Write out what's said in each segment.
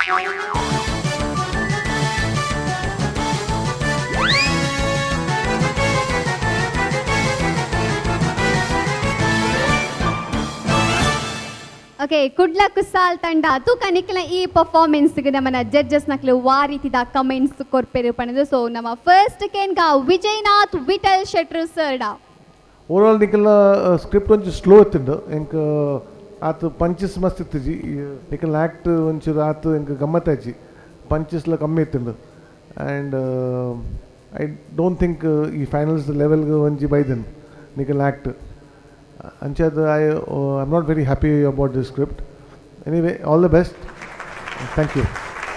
Okay, Kudla Kusal ತಂಡ ತೂಕ ನಿಕ್ಲ ಈ ಪರ್ಫಾರ್ಮೆನ್ಸ್ ನಮ್ಮನ ಜಡ್ಜಸ್ ನಕ್ಲು ವಾ ರೀತಿದ ಕಮೆಂಟ್ಸ್ ಕೊರ್ಪೆರು ಪಣದು. ಸೊ ನಮ್ಮ ಫಸ್ಟ್ ಕೇನ್ಗ ವಿಜಯನಾಥ್ ವಿಠಲ್ ಶೆಟ್ರು ಸರ್ಡ. ಓವರಾಲ್ ನಿಕಲ್ನ ಸ್ಕ್ರಿಪ್ಟ್ ಒಂಚೂರು ಸ್ಲೋ ಇತ್ತುಂಡು. ಎಂಕ್ ಆತ್ ಪಂಚಸ್ ಮಸ್ತ್ ಇತ್ತಿಜಿ. ನಿಕಲ್ನ ಆ್ಯಕ್ಟ್ ಒಂಚೂರು ಆತ್ ಎಂಕ್ ಗಮ್ಮತ್ ಆಯ್ಜಿ, ಪಂಚಸ್ಲ ಕಮ್ಮಿ ಇತ್ತುಂಡು. And I don't think ಈ ಫೈನಲ್ಸ್ ಲೆವೆಲ್ಗೆ ಒಂಜಿ ಬೈದನ್ ನಿಕಲ್ನ act ಅಂಚಾದ. I am not very happy about the script. Anyway, all the best, thank you.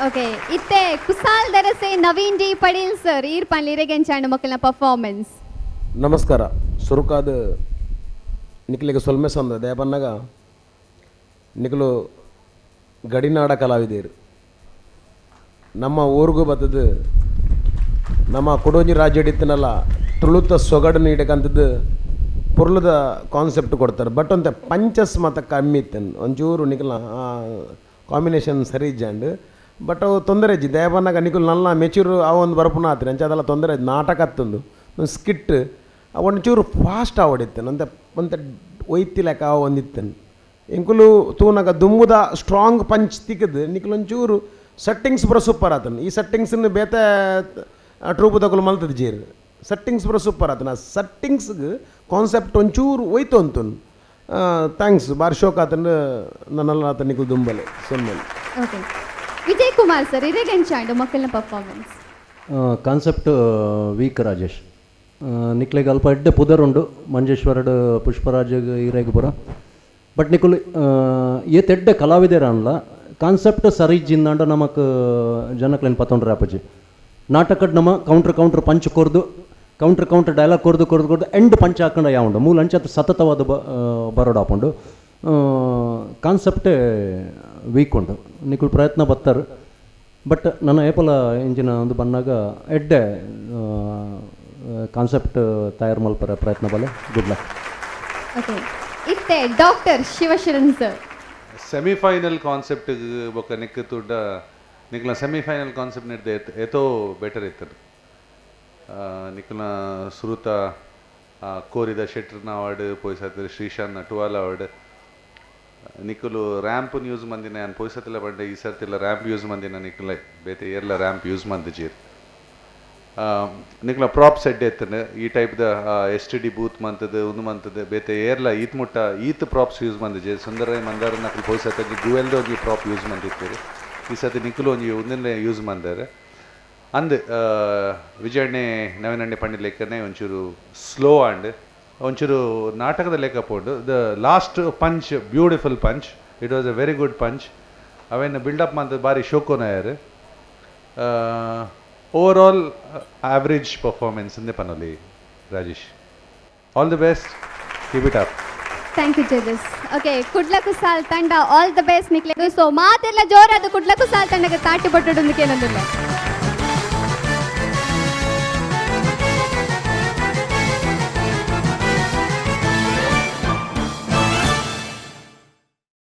Okay, ಇತ್ತೆ ಕುಸಾಲ್ ದರಸೆ ನವೀನ್ ಡಿ ಪಡೀಲ್ ಸರ್, ಈರ್ ಪನ್ಲಿ ಇರೆಗೆಂಚಾಂಡು ಮಕ್ಕಳ ಪರ್ಫಾರ್ಮೆನ್ಸ್? ನಮಸ್ಕಾರ. ಸುರುಕಾದ ನಿಕ್ಲೆಗ್ ಸೊಲ್ಮೆ ಸಂದ. ದಯಪನ್ನಗ ನಿಕುಲು ಗಡಿನಾಡ ಕಲಾವಿದೇರು. ನಮ್ಮ ಊರಿಗೂ ಬತ್ತದು ನಮ್ಮ ಕೊಡೋಂಜಿ ರಾಜ್ಯ ಇತ್ತಿನಲ್ಲ ತುಳುತ ಸೊಗಡು ನೀಡಕಂಥದ್ದು ಪೊರ್ಲುದ ಕಾನ್ಸೆಪ್ಟ್ ಕೊಡ್ತಾರೆ. ಬಟ್ ಒಂತೆ ಪಂಚಸ್ ಮಾತ ಕಮ್ಮಿ ಇತ್ತನ್ ಒಂಚೂರು. ನಿಕಲ್ನ ಕಾಂಬಿನೇಷನ್ ಸರಿ ಇಜ್ಜಂಡ್. ಬಟ್ ಅವು ತೊಂದರೆ ಇಜ್ಜಿ. ದಯಪನ್ನಗ ನಿಕುಲು ನಲ್ಲ ಮೆಚೂರ್ ಅವು ಒಂದು ಬರಪುನ ಆತ್ರಿ. ಅಂಚ ಅದೆಲ್ಲ ತೊಂದರೆ ಇಜ್ಜಿ. ನಾಟಕ ಅತ್ತೊಂದು ಸ್ಕಿಟ್, ಒಂಚೂರು ಫಾಸ್ಟ್ ಆವಡಿತ್ತೇನೆ. ಒಂತೆ ಒಂತೆ ಒಯ್ತಿ ಲೆಕ್ಕ ಅವು ಒಂದಿತ್ತೇನೆ. ಎಂಕುಲು ತೂನಗ ದುಂಬುದ ಸ್ಟ್ರಾಂಗ್ ಪಂಚ್ ತಿಕ್ಕದು. ನಿಕುಲು ಒಂಚೂರು ಸೆಟ್ಟಿಂಗ್ಸ್ ಪೂರ ಸೂಪರ್ ಆತನ. ಈ ಸೆಟ್ಟಿಂಗ್ಸ್ನ ಬೇತೆ ಟ್ರೂಪ್ ತಗೊಲು ಮಲ್ತದ ಜೇರು. ಸೆಟ್ಟಿಂಗ್ಸ್ ಪೂರ ಸೂಪರ್ ಆತನ. ಸೆಟ್ಟಿಂಗ್ಸ್ಗೆ ಕಾನ್ಸೆಪ್ಟ್ ಒಂಚೂರು ಒಯ್ತು ಅಂತುನ್. Thanks, ಬಾರಿ ಶೋಕ್ ಆತನ. ನನ್ನೆಲ್ಲ ಆತ ನಿಕುಲು ದುಂಬಲೆ ಸೊನ್ನೆಲೆ. ಓಕೆ, ವಿಜಯ್ ಕುಮಾರ್ ಸರ್, ಇರೆಗೆಂಚಾಂಡು ಮಕ್ಕಳ performance? Concept weak Rajesh. ನಿಕ್ಲೆಗ್ ಅಲ್ಪ ಎಡ್ಡೆ ಪುದರುಂಡು, ಮಂಜೇಶ್ವರಡ್ ಪುಷ್ಪರಾಜ್ ಇರೆಗ್ ಪೂರ. ಬಟ್ ನಿಕುಲು ಏತ್ ಎಡ್ಡೆ ಕಲಾವಿದೆರ್ ಅನ್ಲ, ಕಾನ್ಸೆಪ್ಟ್ ಸರಿ ಇಜ್ಜಿಂದಾಂಡ ನಮಕ್ ಜನಕ್ಲೆನ್ ಪತ್ತೊಂಡ್ರೆ ಆಪುಜಿ. ನಾಟಕಡ್ ನಮ counter counter punch ಕೊರ್ದು, counter counter dialogue ಕೊರ್ದು ಕೊರ್ದು ಕೊರ್ದು ಎಂಡ್ ಪಂಚ್ ಹಾಕೊಂಡ ಯಾವುಂಡು ಮೂಲ ಅಂಚ ಸತತವಾದ ಬರೋಡಾಪುಂಡು. ಕಾನ್ಸೆಪ್ಟೇ ವೀಕ್ ಉಂಡು. ನಿಕುಲು ಪ್ರಯತ್ನ ಬತ್ತಾರೆ. ಬಟ್ ನನ್ನ ಏಪಲ ಇಂಚಿನ ಒಂದು ಬನ್ನಾಗ ಎಡ್ಡೆ ಕಾನ್ಸೆಪ್ಟ್ ತಯಾರು ಮಲ್ಪರ ಪ್ರಯತ್ನ ಬಲೆ. Good luck. Okay, ಇತ್ತೆ doctor Shivasharan sir. Semifinal concept ಬೊಕ್ಕ ನಿಕ್ ತೂಂಡ ನಿಕ್ಲ ಸೆಮಿಫೈನಲ್ ಕಾನ್ಸೆಪ್ಟ್ ನೆಡ್ದು ಏತೋ ಬೆಟರ್ ಇತ್ತದು. ನಿಕ್ಲ ಸುರುತ ಕೋರಿದ ಶೆಟ್ರನ ಅವಾರ್ಡ್ ಪೋಯ್ಸತ್, ಶ್ರೀಶಾನ್ ನಟುವಾಲ್ ಅವಾರ್ಡ್. ನಿಕುಲು ರ್ಯಾಂಪ್ ಯೂಸ್ ಮಂದಿನ ಯಾನ್ ಪೋಯ್ಸತಿಲ್ಲ ಪಂಡ, ಈ ಸರ್ತಿಲ್ಲ ರ್ಯಾಂಪ್ ಯೂಸ್ ಮಂದಿನ ನಿಕುಲೆ. ಬೇತೆ ಏರ್ಲ ರ್ಯಾಂಪ್ ಯೂಸ್ ಮಂದಿಜೀರ್. ನಿಕ್ಲ ಪ್ರಾಪ್ಸ್ ಎಡ್ಡೆ ಇತ್ತಂಡು. ಈ ಟೈಪ್ದ S T D booth ಮಂತದು, ಉಂದು ಮಂತದು. ಬೇತೆ ಏರ್ಲ ಈತ್ ಮುಟ್ಟ ಈತ್ ಪ್ರಾಪ್ಸ್ ಯೂಸ್ ಮಂದಿಜೆ. ಸುಂದರ ಮಂದಾರ ನಕುಲು ಪೋಯ್ಸತ್ತ ಗುವೆಲ್ದ ಒಂಜಿ ಪ್ರಾಪ್ ಯೂಸ್ ಮಂದಿತ್ತೀರಿ. ಈ ಸರ್ತಿ ನಿಕುಲು ಒಂಜಿ ಉಂದನ್ನೇ ಯೂಸ್ ಮಂದಾರೆ. ಅಂದ್ ವಿಜಯಣ್ಣೆ, ನವೀನಣ್ಣೆ ಪಂಡಿ ಲೆಕ್ಕನೆ ಒಂಚೂರು ಸ್ಲೋ ಆಂಡ್. ಒಂಚೂರು ನಾಟಕದ ಲೆಕ್ಕ ಪೋಂಡು. The last punch, beautiful punch, it was a very good punch. ಅವೇನು ಬಿಲ್ಡಪ್ ಮಂತ್ ಬಾರಿ ಶೋಕೋನಾಯರ್. Over all average performance ಅಂದೆ ಪನೊಲಿ. Rajesh, all the best, keep it up. Thank you, judges. Okay, Kudla Kusal ತಂಡ, all the best ನಿಕ್ಲೆ. So ಮಾತೆಲ್ಲ ಜೋರಾದ ಕುಡ್ಲ ಕುಸಾಲ್ ತಂಡಕ್ಕೆ ತಾಟಿ ಬಟ್ಟೊಡೊಂದು ಕೇಳೊಂದಿಲ್ಲ.